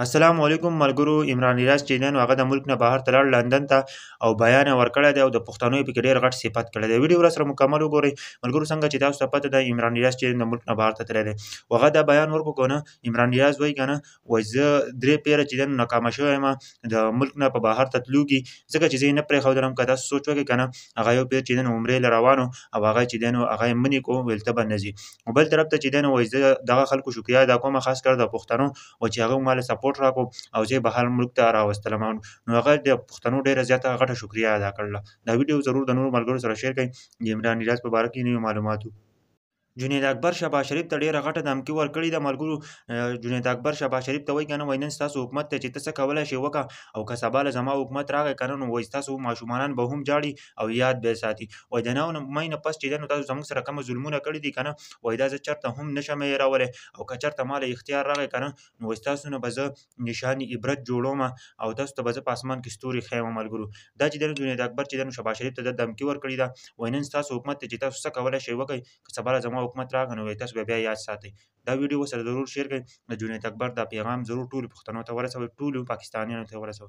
السلام علیکم ملګرو، عمران ریاض چې دی نو هغه د ملک نه بهر ته لاړ لندن ته او بیان یې ورکړی دی او د پښتنو یې پکې ډېر غټ صفت کړی دی. ویډیو ورسره مکمل وګورئ ملګرو. څنګه چې تاسو ته پته ده، عمران ریاض چې د ملک نه بهر ته تللی دی او هغه دا بیان ورکړو که نه. عمران ریاض وایي که نه، وایي زه درې پیره چې دی نو ناکامه شوی یم د ملک نه په بهر ته تلو کې، ځکه چې زه یې نه پرېښودلم. که تاسو سوچ وکړئ که نه، هغه یو پیر چې دی نو عمرې له روان او هغه چې دی نو هغه یې منې کو، ویل ته به نه ځي. او بل طرف ته چې دی نو وایي زه دغه خلکو شکریه ادا کوم، خاص کر د پښتنو، او چې هغه ماله سپورټ راکړو او زه یې بهر ملک ته راوستلم. نو هغه د پښتنو ډېره زیاته غټه شکریه ادا کړله. دا ویډیو ضرور د نورو ملګرو سره شیر کړئ. د عمران ریاض په باره کې نوي معلومات. جنید اکبر شهباز شریف ته ډېره غټه دمکي ورکړې ده ملګرو. جنید اکبر شهباز شریف ته وایي که نه، وایي نن ستاسو حکومت ته چې ته څه کولی شې وکړه، او که سبا له زما حکومت راغی که نه، نو وایي ستاسو ماشومانان به هم ژاړي او یاد به یې ساتي. وایي د 9 مۍ نه پس چې دی نو تاسو زموږ سره کوم ظلمونه کړي دي که نه، وایي دا زه چېرته هم نه شم هېرولی، او که چېرته ما له اختیار راغی که نه، نو وایي ستاسو نه به زه نشان عبرت جوړوم او تاسو ته به زه په اسمان کې ستوري ښیم. ملګرو، دا چې دی نو جنید اکبر چې دی نو شهباز شریف ته د دمکي ورکړې ده، وایي نن ستاسو حکومت ته چې تاسو څه کولی شئ وکړئ، که سبا له زما حکومت راغی نو تاسو به بیا یاد ساتئ. دا ویډیو ورسره ضرور شیر کړئ. د جنید اکبر دا پیغام ضرور ټولو پښتنو ته ورسوئ، ټولو پاکستانیانو ته ورسوئ.